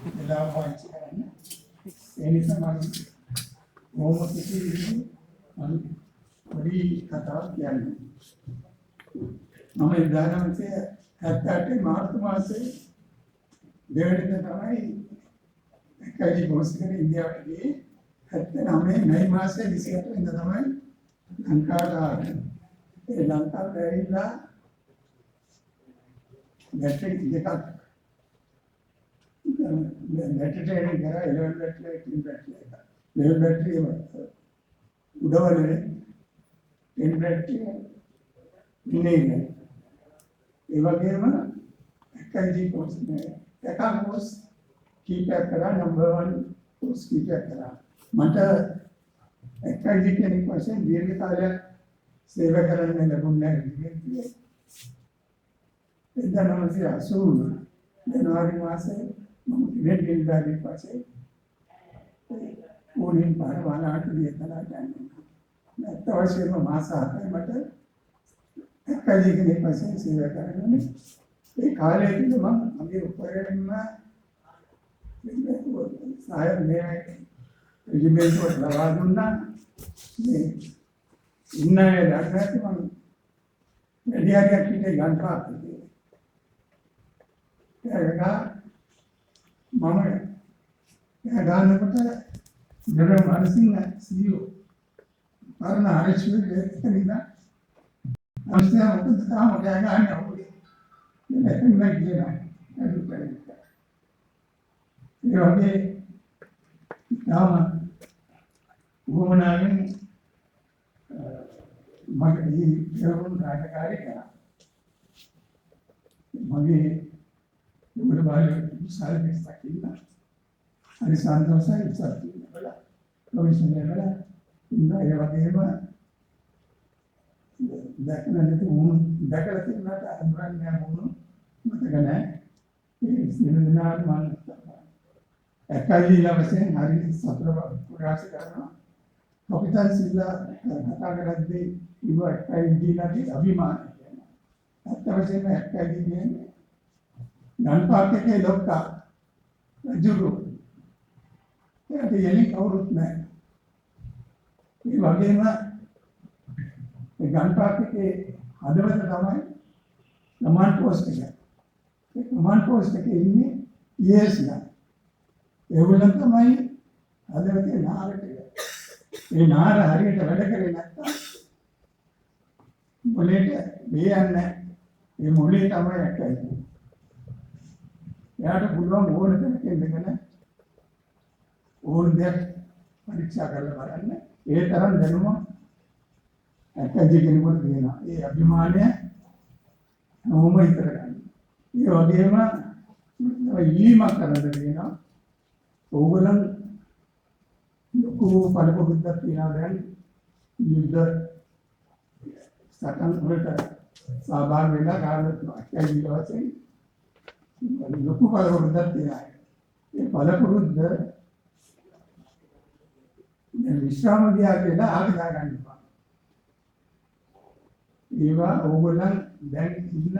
වෙලාව පාවිච්චි කරන්න. ඒ නිසා මම බොහොම කිසි මම පොඩි කතාවක් කියන්නේ. මම 1978 මාර්තු මාසයේ දෙවෙනිදා තමයි එකයි කෝස් එකට ඉන්දියාවට ගියේ. 79 මැයි මාසයේ 28 වෙනිදා තමයි ලංකාවට ආවේ. ඒ ලංකාවට ඇවිල්ලා බැටරි දෙකක් බැටරි ට්‍රේනින් කරා 11 බැටරි 18 බැටරි එක. 11 බැටරි උඩවලේ 10 බැටරි ඉන්නේ නෑ. ඒ වගේම එකයි කෝස් නෑ. එක කෝස් කීපයක් කරා නම්බර් 1 කෝස් කීපයක් කරා. මට එකයි කෙනෙක් වශයෙන් දීර්ඝ කාලයක් සේවය කරන්න ලැබුණේ නැහැ. 1980 ජනවාරි මාසයේ මම කෙනෙක් නිලධාරියෙක් වශයෙන් ඕනින් පාර වනාට දියතලාට යනවා. ඇත්ත වශයෙන්ම මාස 7යි මට එකයි කෙනෙක් වශයෙන් සේවය කරන්න ඕනේ. ඒ කාලය තුළ මම මගේ උපරිම සහාය මේ රෙජිමන්ට් ලබා දුන්නා. මේ ඉන්න අය දන්නේ නැති මම වැඩි හරියක් හිටියේ ගන්පාක් එකේ. ඒක මම එයා ගන්නකොට ජනරල් මානසිංහ CEO පරණ ආරච්චි එක්ක අවශ්‍ය මොකද තාම කෑ ගහන්නේ අවුලේ. එතන නෑ කියනවා. ඒ වගේ තාම වුවමනාවෙන් මගේ මේ පෙරමුණ රාජකාරී කරා. මගේ උඩ බාල විශාල පිරිසක් ඉන්නවා. හරි සන්තෝෂයි උත්සාහ කරනවා. ප්‍රොවිෂන් වල ඉන්න ඒ වගේම දැකලා නැති වුණු දැකලා තිබුණාට අඳුරන්නේ නැහැ වුණු මතක නැහැ. ඒ සියලු දෙනාට මම එකයි වශයෙන් හරි සතුට ප්‍රකාශ කරනවා. කපිතාන් සිල්ලා කතා කරද්දී ඉව එකයි දීලාගේ අභිමානය කියනවා. ඇත්ත වශයෙන්ම එකයි කියන්නේ ගන්පාක් එකේ ලොක්කා රජුරු. එයාට යලි කවුරුත් නැහැ. ඒ වගේම ඒ ගන්පාක් එකේ හදවත තමයි කමාන්ඩ් පෝස්ට් එක. ඒ කමාන්ඩ් පෝස්ට් එකේ ඉන්නේ ඊએස්ලා. ඒගොල්ලන් තමයි හදවතේ නාර ටික. ඒ නාර හරියට වැඩ කරේ නැත්තම් මොලේට බේයන්නේ නැහැ. ඒ මොලේ තමයි ඇක්කයි. එයාට පුළුවන් ඕන තැනක ඉඳගෙන ඕන දෙයක් පරීක්ෂා කරලා බලන්න. ඒ තරම් දැනුම ඇක්කයි කෙනෙකුට තියෙනවා. ඒ අභිමානය හැමෝම හිතට ගන්න. ඒ වගේම තව ඉල්ලීමක් කරන්න තියෙනවා. ඕගොල්ලන් ලොකු පළපුරුද්දක් තියෙනවා දැන් යුද්ධ සටන් වලට සහභාගී වෙලා කාලත් ඇක්කයි වශයෙන් ලොකු පළපුරුද්දක් තියෙනවා. ඒ පළපුරුද්ද දැන් විශ්‍රාම ගියා කියලා ආග දාගන්න එපා. ඒවා ඕගොල්ලන් දැන් ඉන්න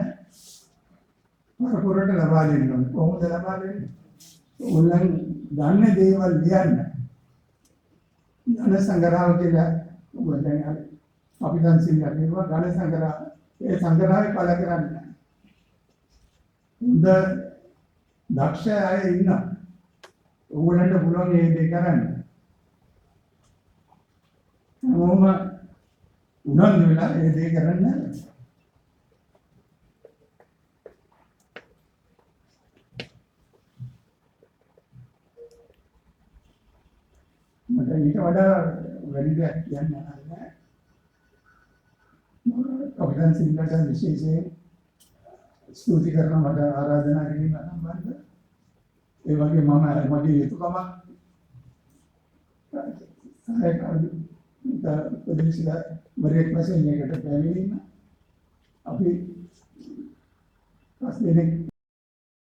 පරපුරට ලබා දෙන්න ඕනේ. කොහොමද ලබා දෙන්නේ? ඕගොල්ලන් දන්න දේවල් ලියන්න. ඝන සංග්‍රහව කියලා ඔයගොල්ලන් දැන් අපි දැන් සිංහල කියනවා ඝන සංග්‍රහ. ඒ සංග්‍රහය පළ කරන්න. හොඳ දක්ෂ අය ඉන්නවා. ඕගොල්ලන්ට පුළුවන් මේ දේ කරන්න. හැමෝම උනන්දු වෙලා ඒ දේ කරන්න. මට ඊට වඩා වැඩි දෙයක් කියන්න නැහැ. කපිටන් සිල්ලාට විශේෂයෙන් ස්තුති කරනවා මට ආරාධනා කිරීම සම්බන්ධ. ඒ වගේ මම මගේ යුතුයකමක් සහායක උපදේශකවරයෙක් වශයෙන් මේකට පැමිණීම අපි පස් දෙනෙක්